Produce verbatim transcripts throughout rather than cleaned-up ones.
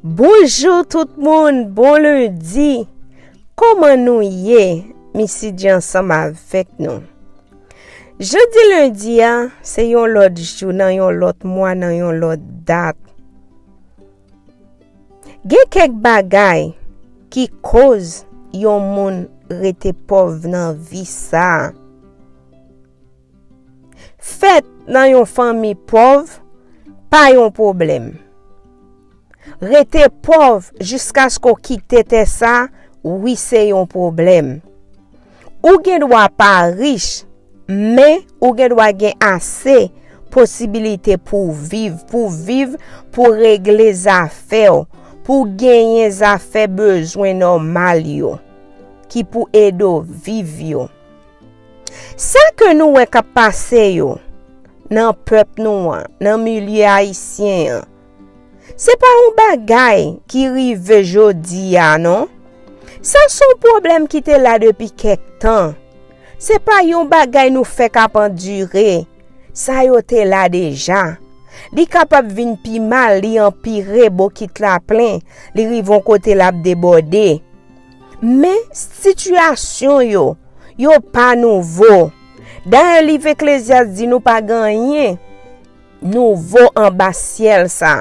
Bonjou tout moun, bon lendi. Kòman nou ye? Missidji ansanm avèk nou. Jodi lendi a, se yon lòt jou nan yon lòt mwa, nan yon lòt dat. Gen kèk bagay ki koz yon moun rete pòv nan vi sa a. Fèt nan yon fanmi pòv pa yon pwoblèm. Rete pòv jiskaske w kite tè sa, wi, se yon pwoblèm. Ou gen dwa pa rich, men ou gen dwa gen ase posibilite pou w viv, pou w viv, pou w regle zafè w, pou w genyen zafè bezwen nòmal yo, ki pou ede w viv yo. Sa ke nou wè k ap pase yo nan pèp nou an, nan milye ayisyen an, se pa yon bagay ki rive jodi a, non. Sa se yon pwoblèm ki te la depi kèk tan. Se pa yon bagay nou fèk ap andire. Sa yo te la deja. Li kapab vin pi mal, li anpire, bokit la plen, li rive yon kote l ap debòde. Men, sitiyasyon yo, yo pa nouvo. Dayè, liv Eklezyas di nou pa gen anyen nouvo anba syèl sa.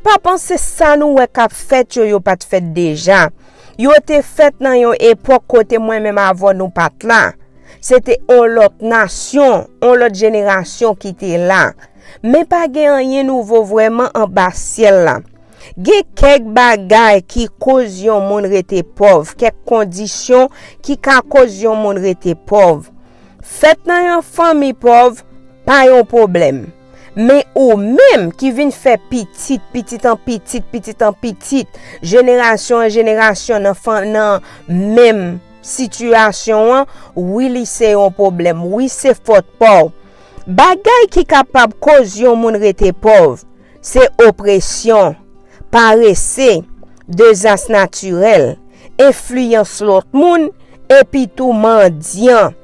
Pa panse sa nou wè k ap fèt yo, yo pa t fèt deja. Yo te fèt nan yon epòk kote mwen menm avè w nou pa t la. Se te yon lòt nasyon, yon lòt jenerasyon ki te la. Men pa gen anyen nouvo vrèman anba syèl la. Gen kèk bagay ki koz yon moun rete pòv, kèk kondisyon ki ka koz yon moun rete pòv. Fèt nan yon fanmi pòv pa yon pwoblèm. Men ou menm ki vin fè pitit, pitit an pitit, pitit an pitit, jenerasyon an jenerasyon nan fan-, nan menm sitiyasyon an, wi, li se yon pwoblèm. Wi, se fòt pa w. Bagay ki kapab koz yon moun rete pòv, se opresyon, parese, dezas natirèl, enfliyans lòt moun, epi tou mandyan.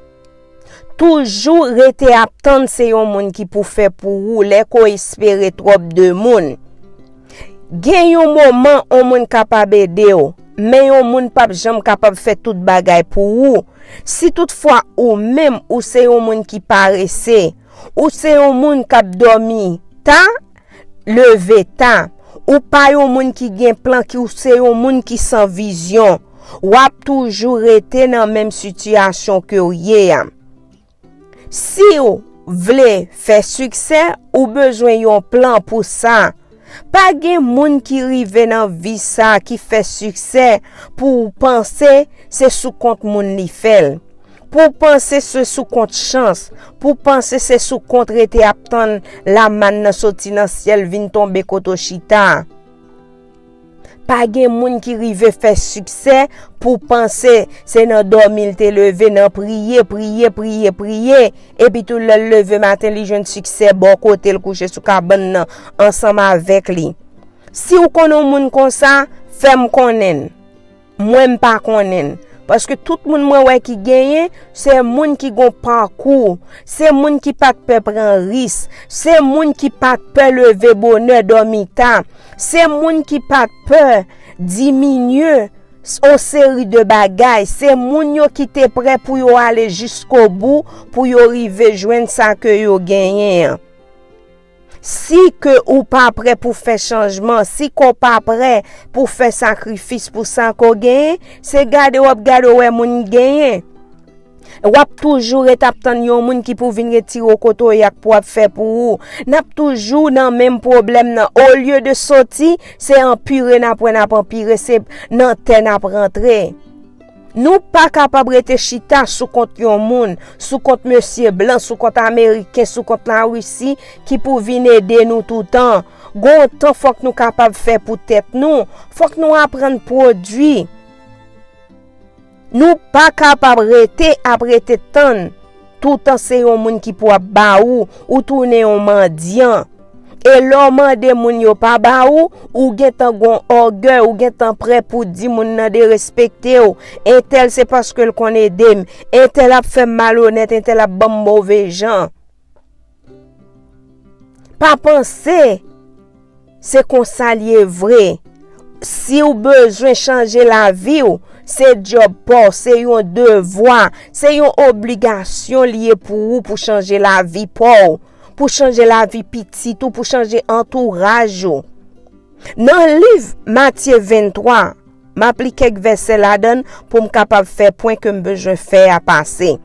Toujou rete ap tann se yon moun ki pou fè pou ou lè ke w espere twòp de moun. Gen yon moman, yon moun kapab ede w, men yon moun p ap janm kapab fè tout bagay pou ou. Si toutfwa ou menm, ou se yon moun ki parese, ou se yon moun k ap dòmi ta, leve ta, ou pa yon moun ki gen plan, ki, ou se yon moun ki san vizyon, w ap toujou rete nan menm sitiyasyon ke w ye a. Si w vle fè siksè, ou bezwen yon plan pou sa. Pa gen moun ki rive nan vi sa ki fè siksè pou w panse se sou kont moun li fè l. Pou w panse se sou kont chans. Pou w panse se sou kont rete ap tann lamàn nan soti nan syèl vin tonbe kote w chita a. Pa gen moun ki rive fè siksè pou w panse se nan dòmi l te leve, nan priye, priye, priye, priye, epi tou lè l leve maten, li jwenn siksè bò kote l kouche sou kabann nan ansanm avèk li. Si w konn yon moun konsa, fè m konnen l. Mwen, m pa konnen l. Paske tout moun mwen wè ki genyen, se moun ki gon pakou, se moun ki pa t pè pran risk, se moun ki pa t pè leve bonè, dòmi ta, se moun ki pa t pè diminye s-, on seri de bagay, se moun yo ki te prè pou yo ale jiskobou, pou yo rive jwenn sa ke yo genyen an. Si ke ou pa prè pou fè chanjman, si ke w pa prè pou fè sakrifis pou sa ke w genyen, se gade w ap gade w wè moun genyen. W ap toujou ret ap tann yon moun ki pou vin retire w kote w ye a k pou ap fè pou ou. N ap toujou nan menm pwoblèm nan. Olye de soti, se anpire n ap wè n ap anpire, se nan tè n ap rantre. Nou pa kapab rete chita sou kont yon moun, sou kont mesye blan, sou kont ameriken, sou kont Larisi ki pou vin ede nou toutan. Gon tan fòk nou kapab fè pou tèt nou, fòk nou aprann pwodui. Nou pa kapab rete ap rete tann toutan se yon moun ki pou ap ba ou, ou tounen yon mandyan. E lè w mande moun yo pa ba ou, ou gentan gon ògèy, ou gentan prè pou di moun nan derespekte w. Entèl se paske l konn ede m, entèl ap fè m malonèt, entèl ap ban m move jan. Pa panse se konsa l ye vre. Si w bezwen chanje lavi w, se djòb pa w, se yon devwa, se yon obligasyon li ye pou ou pou chanje lavi pa w, pou chanje lavi pitit ou, pou chanje antouraj ou. Nan liv Matye venntwa, m ap li kèk vèsè ladan l pou m kapab fè pwen ke m bezwen fè a pase.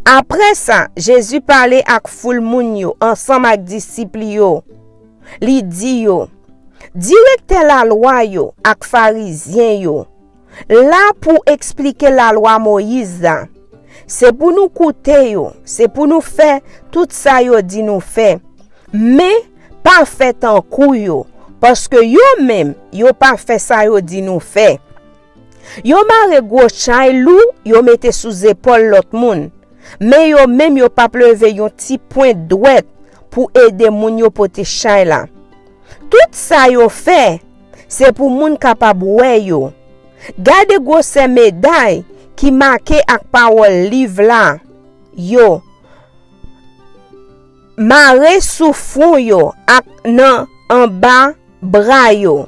Apre sa, Jezi pale ak foul moun yo ansanm ak disip li yo. Li di yo, direktè lalwa yo ak Farizyen yo la pou eksplike lalwa Moyiz la. Se pou nou koute yo, se pou nou fè tout sa yo di nou fè. Men, pa fè tankou yo, paske yo menm, yo pa fè sa yo di nou fè. Yo mare gwo chay lou, yo mete sou zepòl lòt moun, men yo menm yo p ap leve yon ti pwent dwèt pou ede moun yo pote chay la. Tout sa yo fè, se pou moun kapab wè yo. Gade gwosè meday ki make ak pawòl liv la yo mare sou fwon yo ak nan anba bra yo.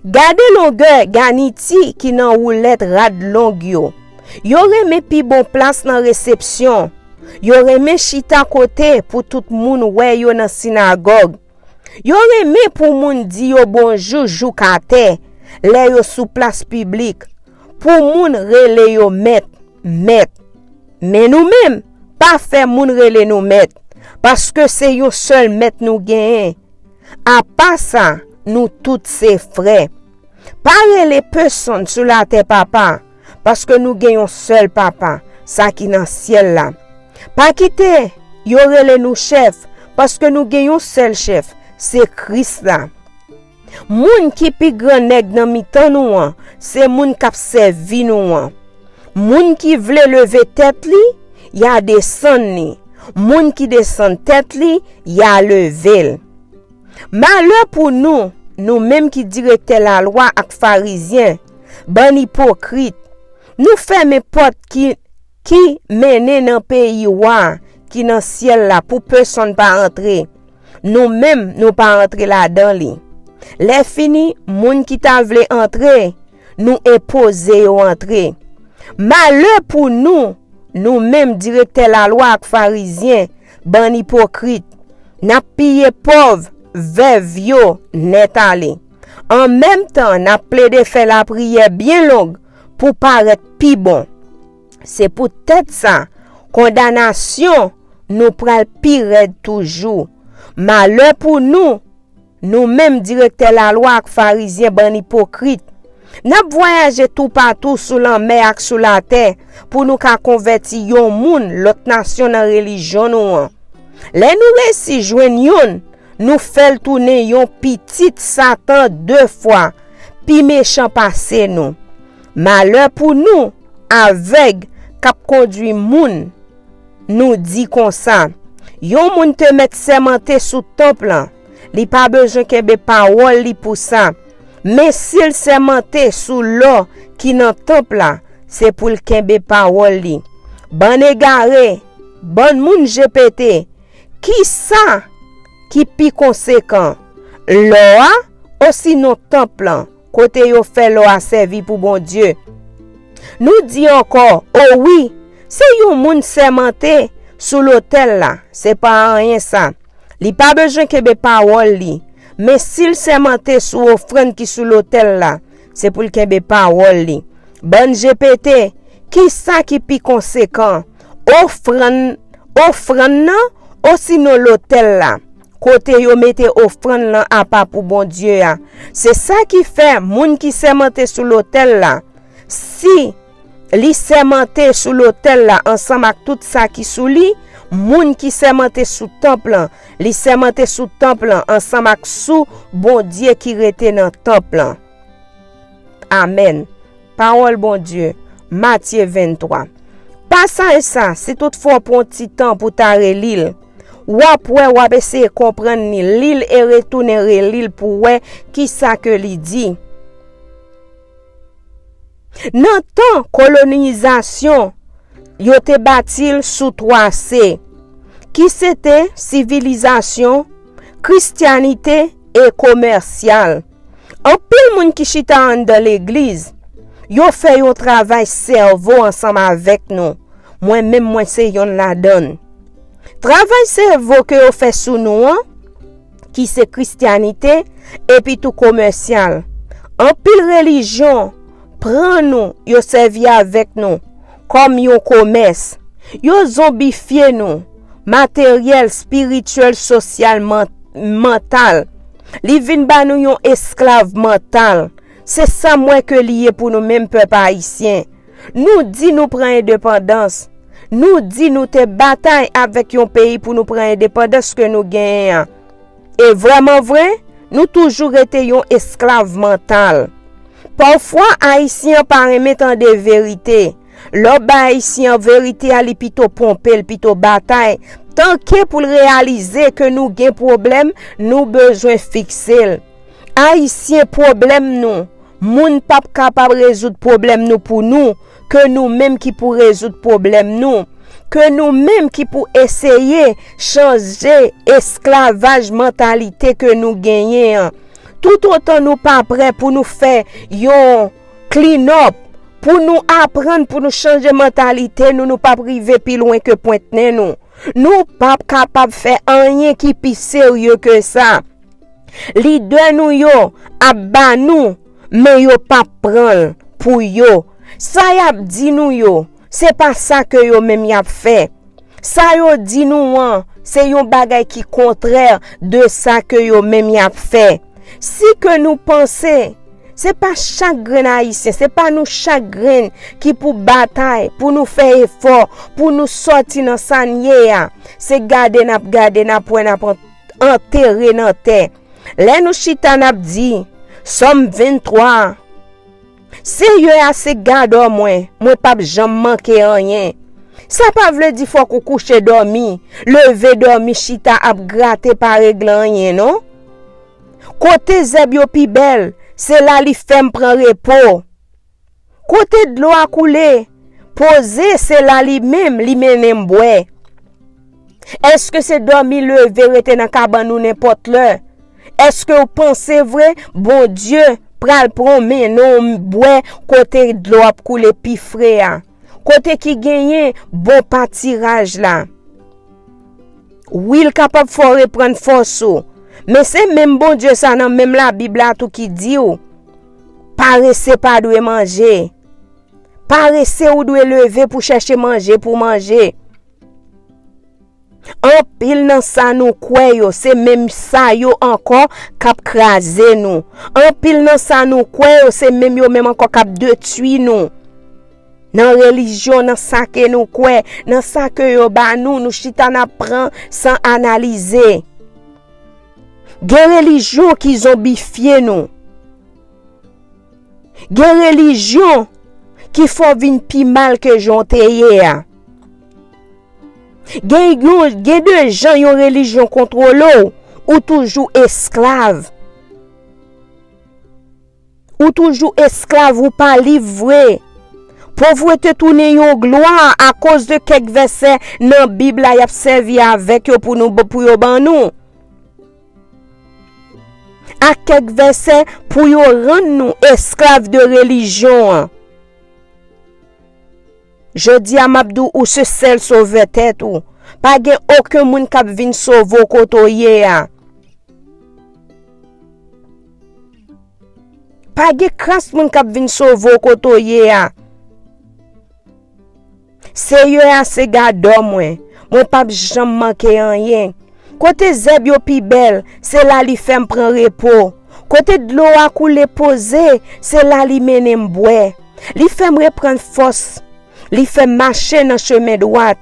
Gade longè ganiti ki nan woulèt rad long yo. Yo renmen pi bon plas nan resepsyon. Yo renmen chita kote pou tout moun wè yo nan sinagòg. Yo renmen pou moun di yo bonjou jouk atè, lè yo sou plas piblik, pou moun rele yo mèt, mèt. Men nou menm, pa fè moun rele nou mèt, paske se yon sèl mèt nou genyen. Apa sa, nou tout se frè. Pa rele pèsonn sou latè papa, paske nou gen yon sèl papa, sa ki nan syèl la. Pa kite yo rele nou chèf, paske nou gen yon sèl chèf, se Kris la. Moun ki pi gran nèg nan mitan nou an, se moun k ap sèvi nou an. Moun ki vle leve tèt li, y a desann li. Moun ki desann tèt li, y a leve l. Malè pou nou, nou menm ki direktè lalwa ak Farizyen, bann ipokrit! Nou fèmen pòt ki, ki mennen nan peyi Wa ki nan syèl la pou pèsonn pa antre. Nou menm, nou pa antre ladan li. Lèfini, moun ki ta vle antre, nou enpoze yo antre. Malè pou nou, nou menm direktè lalwa ak Farizyen, bann ipokrit! N ap piye pòv, vèv yo nèt ale. An menm tan, n ap plede fè lapriyè byen long pou parèt pi bon. Se poutèt sa, kondanasyon nou pral pi rèd toujou. Malè pou nou, nou menm direktè lalwa ak Farizyen, bann ipokrit! N ap vwayaje toupatou sou lanmè ak sou latè pou nou ka konvèti yon moun lòt nasyon nan relijyon nou an. Lè nou resi jwenn youn, nou fè l tounen yon pitit Satan de fwa pi mechan pase nou. Malè pou nou, avèg k ap kondui moun! Nou di konsa, yon moun te mèt sèmante sou tanp lan, li pa bezwen kenbe pawòl li pou sa. Men si l sèmante sou lò ki nan tanp la, se pou l kenbe pawòl li. Bann egare, bann moun je pete, ki sa ki pi konsekan, lò a osinon tanp lan, kote yo fè lò a sèvi pou Bondye? Nou di ankò, o wi, si yon moun sèmante sou lotèl la, se pa anyen sa. Li pa bezwen kenbe pawòl li. Men si l sèmante sou ofrann ki sou lotèl la, se pou l kenbe pawòl li. Bann je pete, ki sa ki pi konsekan, ofrann, ofrann nan, osinon lotèl la, kote yo mete ofrann lan apa pou Bondye a? Se sa ki fè moun ki sèmante sou lotèl la, si li sèmante sou lotèl la ansanm ak tout sa ki sou li, moun ki sèmante sou tanp lan, li sèmante sou tanp lan ansanm ak sou Bondye ki rete nan tanp lan. Amèn. Pawòl Bondye, Matye venntwa. Pasaj sa, si toutfwa w pran ti tan pou ta reli l, w ap wè, w ap eseye konprann li, li l e retounen reli l pou wè ki sa ke li di. Nan tan kolonizasyon, yo te bati l sou twa C, ki se te sivilizasyon, kristyanite e komèsyal. Anpil moun ki chita anndan legliz, yo fè yon travay sèvo ansanm avèk nou. Mwen menm, mwen se yonn ladan l. Travay sèvo ke yo fè sou nou an, ki se Kristyanite, epi tou komèsyal. Anpil relijyon pran nou, yo sèvi avèk nou kòm yon komès. Yo zonbifye nou, materyèl, espirityèl, sosyal, man-, mantal. Li vin ba nou yon esklav mantal. Se sa m wè ke li ye pou nou menm pèp ayisyen. Nou di nou pran endepandans. Nou di nou te batay avèk yon peyi pou nou pran endepandans ke nou genyen an. E vrèman vre, nou toujou rete yon esklav mantal. Pafwa, Ayisyen an pa renmen tande verite. Lè w bay Ayisyen an verite a, li pito ponpe, li pito batay. Tanke pou l reyalize ke nou gen pwoblèm, nou bezwen fikse l. Ayisyen, pwoblèm nou. Moun p ap kapab rezoud pwoblèm nou pou nou, ke nou menm ki pou rezoud pwoblèm nou, ke nou menm ki pou eseye chanje esklavaj mantalite ke nou genyen an. Toutotan nou pa prè pou nou fè yon clean up, pou nou aprann, pou nou chanje mantalite nou, nou p ap rive pi lwen ke pwent nen nou. Nou p ap kapab fè anyen ki pi serye ke sa. Lidè nou yo ap ba nou, men yo p ap pran l pou yo. Sa y ap di nou yo, se pa sa ke yo menm y ap fè. Sa yo di nou an, se yon bagay ki kontrè de sa ke yo menm y ap fè. Si ke nou panse, se pa chak grenn Ayisyen, se pa nou chak grenn ki pou batay, pou nou fè efò, pou nou sòti nan sa n ye a. Se gade n ap gade, n ap wè, n ap an-, antere nan tè. Lè nou chita n ap di, Sòm venntwa, Seyè a se gadò mwen, mwen p ap janm manke anyen. Sa pa vle di fòk ou kouche dòmi, leve dòmi, chita ap grate, pa regle anyen non. Kote zèb yo pi bèl, se la li fè m pran repo. Kote dlo a koule, poze, se la li menm li mennen m bwè. Èske se dòmi, leve, rete nan kabann ou nenpòt lè? Èske w panse vre Bondye pral pran w mennen w bwè kote dlo ap koule pi fre a? Kote ki genyen bon patiraj la? Wi, l kapab fè w reprann fòs ou. Men se menm Bondye sa nan menm Labib la tou ki di w, parese pa dwe manje. Parese ou dwe leve pou chèche manje pou manje. Anpil nan sa nou kwè yo, se menm sa yo ankò k ap kraze nou. Anpil nan sa nou kwè yo, se menm yo menm ankò k ap detwi nou. Nan relijyon, nan sa ke nou kwè, nan sa ke yo ba nou, nou chita n ap pran san analize. Gen relijyon ki zonbifye nou. Gen relijyon ki fè w vin pi mal ke jan w te ye a. Gen yon, gen de jan yon relijyon kontwole w, ou toujou esklav. Ou toujou esklav, ou pa lib vre. Povrete tounen yon glwa akoz de kèk vèsè nan Bib la y ap sèvi avèk yo pou nou, pou yo ban nou. Ak kèk vèsè pou yo rann nou esklav de relijyon an. Jodi a, m ap di w, ou se sèl sovè tèt ou. Pa gen okenn moun k ap vin sove w kote w ye a. Pa gen kras moun k ap vin sove w kote w ye a. Seyè a se gadò mwen, mwen p ap janm manke anyen. Kote zèb yo pi bèl, se la li fè m pran repo. Kote dlo a koule poze, se la li mennen m bwè. Li fè m reprann fòs, li fè m mache nan chemen dwat.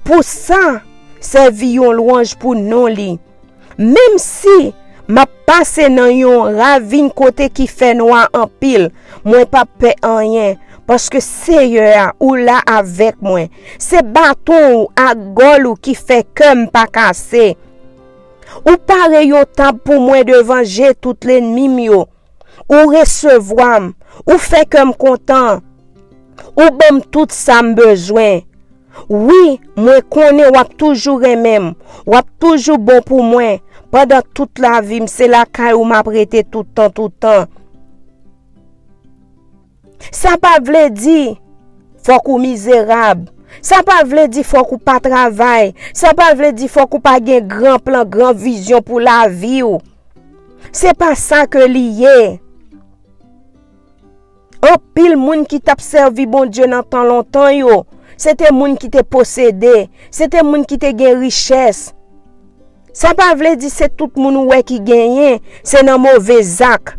Pou sa, sèvi yon lwanj pou non li. Menm si m ap pase nan yon ravin kote ki fè nwa anpil, mwen p ap pè anyen, paske Seyè a, ou la avèk mwen. Se baton ou ak gòl ou ki fè kè m pa kase. Ou pare yon tab pou mwen devan je tout lènmi m yo. Ou resevwa m, ou fè kè m kontan, ou ban m tout sa m bezwen. Wi, mwen konnen w ap toujou renmen m, w ap toujou bon pou mwen, Pandan tout lavi m, se lakay ou m ap rete tout tan, tout tan. Sa pa vle di fòk ou mizerab. Sa pa vle di fòk ou pa travay. Sa pa vle di fòk ou pa gen gran plan, gran vizyon pou lavi w. Se pa sa ke li ye. Anpil moun ki t ap sèvi Bondye nan tan lontan yo, se te moun ki te posede, se te moun ki te gen richès. Sa pa vle di se tout moun ou wè ki genyen, se nan move zak,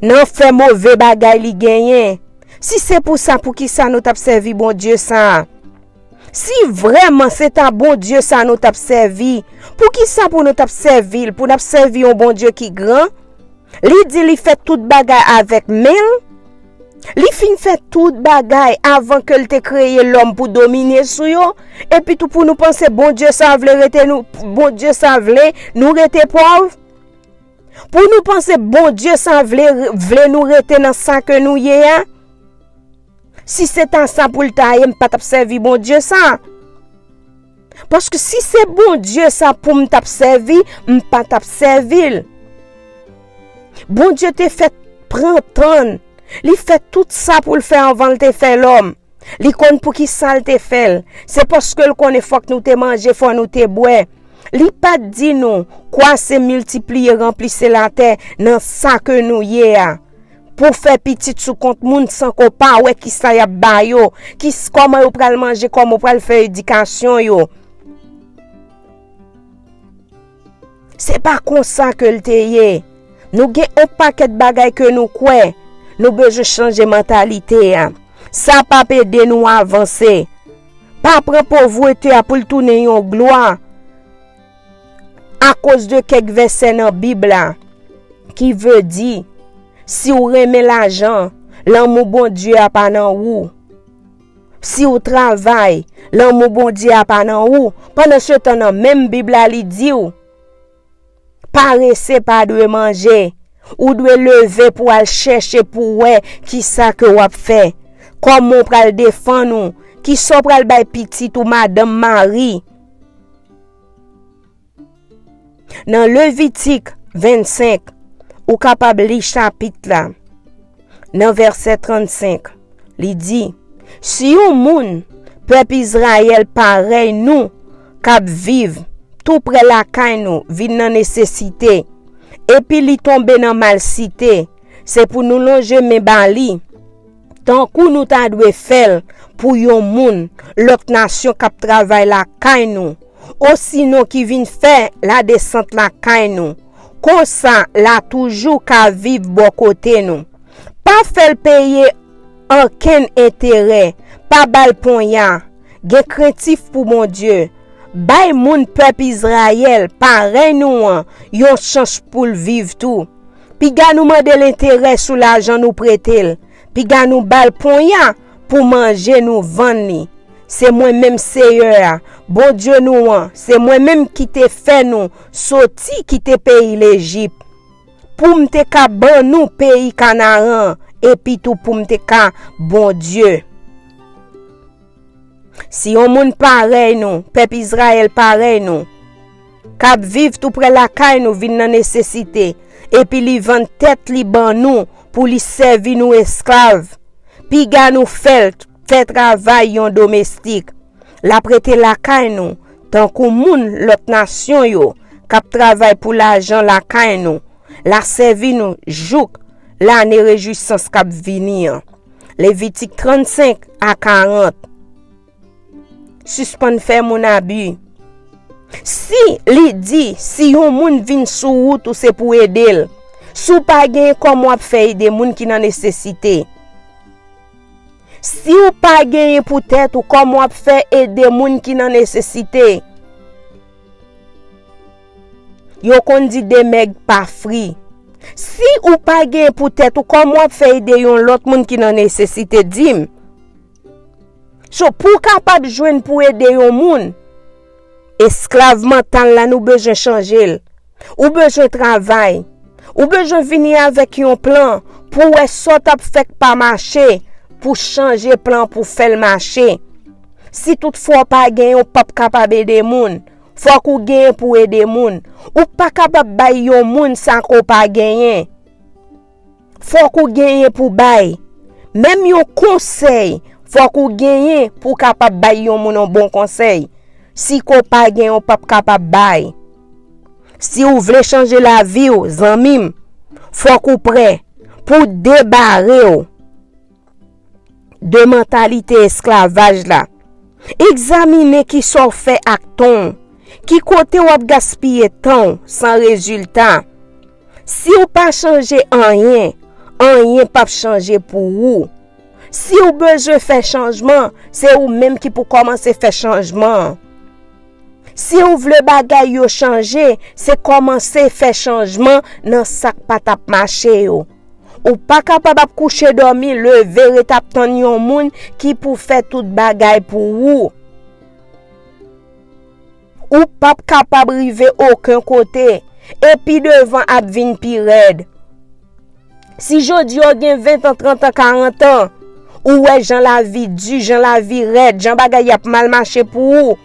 nan fè move bagay li genyen. Si se pou sa, poukisa nou t ap sèvi Bondye sa a? Si vrèman se ta Bondye sa nou t ap sèvi, poukisa pou nou t ap sèvi l, pou n ap sèvi yon Bondye ki gran? Li di li fè tout bagay avèk men l. Li fin fè tout bagay avan ke l te kreye lòm pou domine sou yo. Epi tou pou nou panse Bondye sa vle rete nou, Bondye sa vle nou rete pòv. Pou nou panse Bondye sa vle, vle nou rete nan sa ke nou ye a. Si se ta sa pou l ta ye, m pa t ap sèvi Bondye sa. Paske si se Bondye sa pou m t ap sèvi, m pa t ap sèvi l. Bondye te fè pran tan l. Li fè tout sa pou l fè anvan l te fè lòm. Li konn poukisa l te fè l. Se paske l konnen fòk nou te manje, fò nou te bwè. Li pa t di nou, kwase, miltipliye, ranplise latè nan sa ke nou ye a. Pou fè pitit sou kont moun san ke w pa wè kisa y ap ba yo, kis-, kòman yo pral manje, kòman w pral fè edikasyon yo. Se pa konsa ke l te ye. Nou gen yon pakèt bagay ke nou kwè. Nou bezwen chanje mantalite a. Sa p ap ede nou avanse. Pa pran povrete a pou l tounen yon glwa. Akoz de kèk vèsè nan Bib la, ki vle di, si w renmen lajan, lanmou Bondye a pa nan ou. Si w travay, lanmou Bondye a pa nan ou. Pandan se tan nan menm Bib la, li di w, parese pa dwe manje. Ou dwe leve pou al chèche pou wè kisa ke w ap fè. Kòman w pral defann ou? Kisa w pral bay pitit ou, madanm, mari? Nan Levitik vennsenk, ou kapab li chapit la. Nan vèsè trannsenk, li di, si yon moun, pèp Izrayèl parèy nou, k ap viv tou prè lakay nou, vin nan nesesite, epi li tonbe nan malsite, se pou nou lonje men ba li, tankou nou ta dwe fè l pou yon moun, lòt nasyon k ap travay lakay nou, osinon ki vin fè ladesant lakay nou. Konsa, l a toujou ka viv bò kote nou. Pa fè l peye ankenn enterè, pa ba l ponya, gen krentif pou Bondye. Bay moun pèp Izrayèl, parèy nou an, yon chans pou l viv tou. Piga nou mande l enterè sou lajan nou prete l. Piga nou ba l ponya pou manje nou vann li. Se mwen menm Seyè a, Bondye nou an, se mwen menm ki te fè nou soti kite peyi Lejip, pou m te ka ban nou peyi Kanaran, epi tou pou m te ka Bondye. Si yon moun parèy nou, pèp Izrayèl parèy nou, k ap viv tou prè lakay nou vin nan nesesite, epi li vann tèt li ban nou pou li sèvi nou esklav, piga nou fè l fè travay yon domestik. L ap rete lakay nou, tankou moun lòt nasyon yo, k ap travay pou lajan lakay nou. L a sèvi nou jouk lane rejwisans k ap vini an. Levitik trannsenk a karant. Sispann fè moun abi. Si li di, si yon moun vin sou wout ou, se pou ede l. Si w pa genyen, kòman w ap fè ede moun ki nan nesesite? Si w pa genyen pou tèt ou, kòman w ap fè ede moun ki nan nesesite? Yo konn di de mèg pa fri. Si ou pa genyen pou tèt ou, kòman w ap fè ede yon lòt moun ki nan nesesite? Di m. So, pou w kapab jwenn pou ede yon moun, esklav mantal la, nou bezwen chanje l. Ou bezwen travay. Ou bezwen vini avèk yon plan pou w wè sa w t ap fè k pa mache, pou chanje plan pou fè l mache. Si toutfwa w pa genyen, w p ap kapab ede moun. Fòk ou genyen pou ede moun. Ou pa kapab bay yon moun sa ke w pa genyen. Fòk ou genyen pou bay. Menm yon konsèy, fòk ou genyen pou w kapab bay yon moun yon bon konsèy. Si ke w pa genyen, w p ap kapab bay. Si w vle chanje lavi w, zanmi m, fòk ou prè pou w debare w de mantalite esklavaj la. Egzamine kisa w fè ak tan w. Ki kote w ap gaspiye tan w san rezilta? Si w pa chanje anyen, anyen p ap chanje pou ou. Si w bezwen fè chanjman, se ou menm ki pou kòmanse fè chanjman an. Si w vle bagay yo chanje, se kòmanse fè chanjman nan sa k pa t ap mache yo. Ou pa kapab ap kouche dòmi, leve, ret ap tann yon moun ki pou fè tout bagay pou ou. Ou p ap kapab rive okenn kote, e pi devan ap vin pi rèd. Si jodi a w gen ven tan, trant an, karant an, ou wè jan lavi di, jan lavi rèd, jan bagay y ap mal mache pou ou,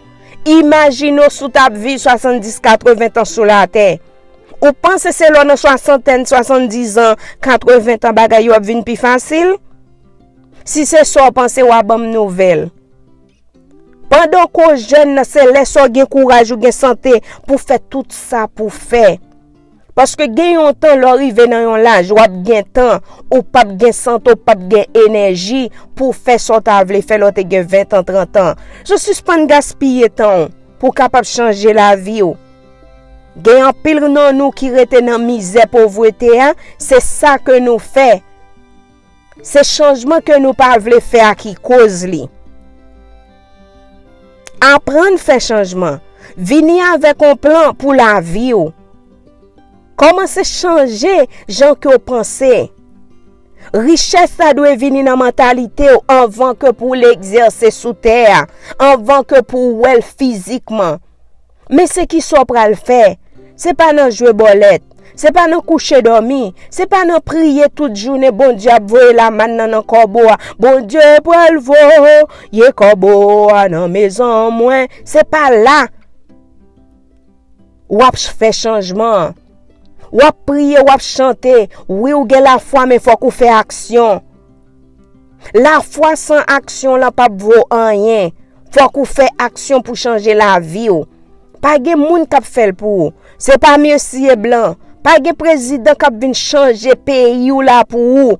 imajine w si w t ap viv swasanndis, katreven tan sou latè. Ou panse se lè w nan swasantèn, swasanndis an, katreven tan bagay yo ap vin pi fasil? Si se sa w panse, w a ban m nouvèl. Pandan ke w jèn nan, se lè sa w gen kouraj, ou gen sante pou fè tout sa pou fè. Paske gen yon tan, lè w rive nan yon laj, w ap gen tan, ou p ap gen sante, ou p ap gen enèji pou w fè sa w ta vle fè lè w te gen ven tan, trant an. So, sispann gaspiye tan w pou w kapab chanje lavi w. Gen anpil nan nou ki rete nan mizè povrete a, se sa ke nou fè. Se chanjman ke nou pa vle fè a ki koz li. Aprann fè chanjman. Vini avèk yon plan pou lavi w. Kòmanse chanje jan ke w panse. Richès la dwe vini nan mantalite w anvan ke pou w egzèse sou tè a, anvan ke pou w wè l fizikman. Men se kisa w pral fè. Se pa nan jwe bòlèt. Se pa nan kouche dòmi. Se pa nan priye tout jounen Bondye ap voye lamàn nan nan kòbo a. Bondye pral voye kòbo a nan mezon mwen. Se pa la w ap fè chanjman an. W ap priye, w ap chante. Wi, ou gen lafwa, men fòk ou fè aksyon. Lafwa san aksyon lan p ap vo anyen. Fòk ou fè aksyon pou chanje lavi w. Pa gen moun k ap fè l pou ou. Se pa mesye blan. Pa gen prezidan k ap vin chanje peyi w la pou ou.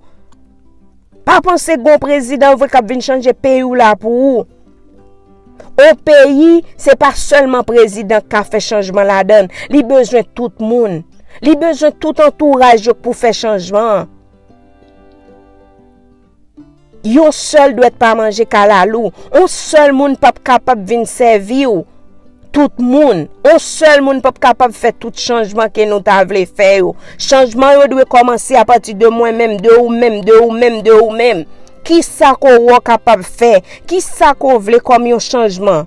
Pa panse gen yon prezidan vre k ap vin chanje peyi w la pou ou. Yon peyi, se pa sèlman prezidan k ka fè chanjman ladan l. Li bezwen tout moun. Li bezwen tout antouraj yo pou fè chanjman an. Yon sèl dwèt pa manje kalalou. Yon sèl moun p ap kapab vin sèvi w. Tout moun. Yon sèl moun p ap kapab fè tout chanjman ke nou ta vle fè yo. Chanjman yo dwe kòmanse apati de mwen menm, de ou menm, de ou menm, de ou menm. Kisa ke w wè w kapab fè? Kisa ke w vle kòm yon chanjman?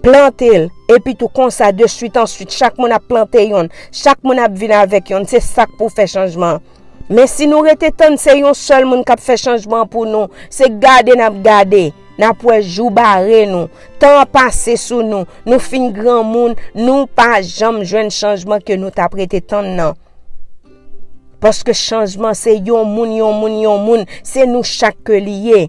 Plante l, epi tou konsa, de swit an swit, chak moun ap plante yonn, chak moun ap vin avèk yonn, se sa k pou fè chanjman an. Men si nou rete tann se yon sèl moun k ap fè chanjman an pou nou, se gade n ap gade, n ap wè jou bare nou, tan an pase sou nou, nou fin granmoun, nou pa janm jwenn chanjman ke nou t ap rete tann nan. Paske chanjman se yon moun, yon moun, yon moun, se nou chak ke li ye.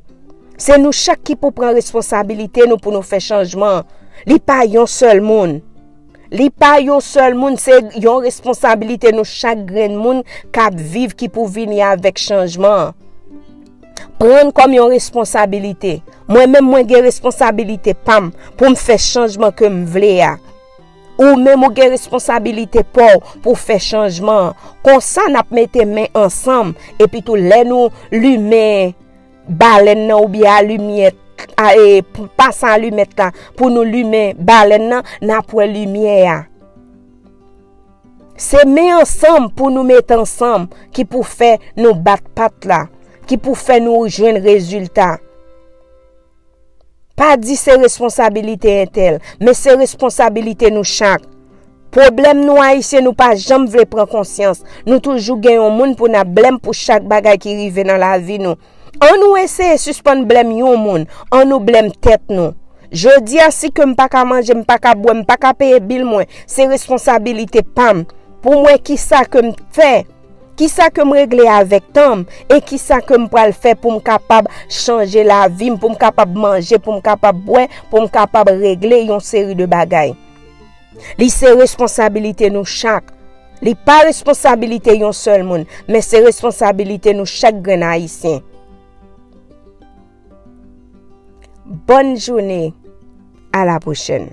Se nou chak ki pou pran responsabilite nou pou nou fè chanjman. Li pa yon sèl moun. Li pa yon sèl moun, se yon responsabilite nou chak grenn moun k ap viv ki pou vini avèk chanjman. Pran l kòm yon responsabilite. Mwen menm, mwen gen responsabilite pa m pou m fè chanjman ke m vle a. Ou menm, ou gen responsabilite pa w pou w fè chanjman an. Konsa, n ap mete men ansanm, epi tou lè nou limen balèn nan oubyen alimyèt, a, e, p-, pase alimèt la pou nou limen balèn nan, n ap wè limyè a. Se men ansanm pou nou mete ansanm ki pou fè nou bat pat la, ki pou fè nou jwenn rezilta. Pa di se responsabilite entèl, men se responsabilite nou chak. Pwoblèm nou Ayisyen, nou pa janm vle pran konsyans. Nou toujou gen yon moun pou n ap blèm pou chak bagay ki rive nan lavi nou. An nou eseye sispann blèm yon moun, an nou blèm tèt nou. Jodi a, si ke m pa ka manje, m pa ka bwè, m pa ka peye bil mwen, se responsabilite pa m. Pou m wè kisa ke m fè, kisa ke m regle avèk tan m, e kisa ke m pral fè pou m kapab chanje lavi m, pou m kapab manje, pou m kapab bwè, pou m kapab regle yon seri de bagay. Li se responsabilite nou chak. Li pa responsabilite yon sèl moun, men se responsabilite nou chak grenn Ayisyen. Bonne journée. À la prochaine.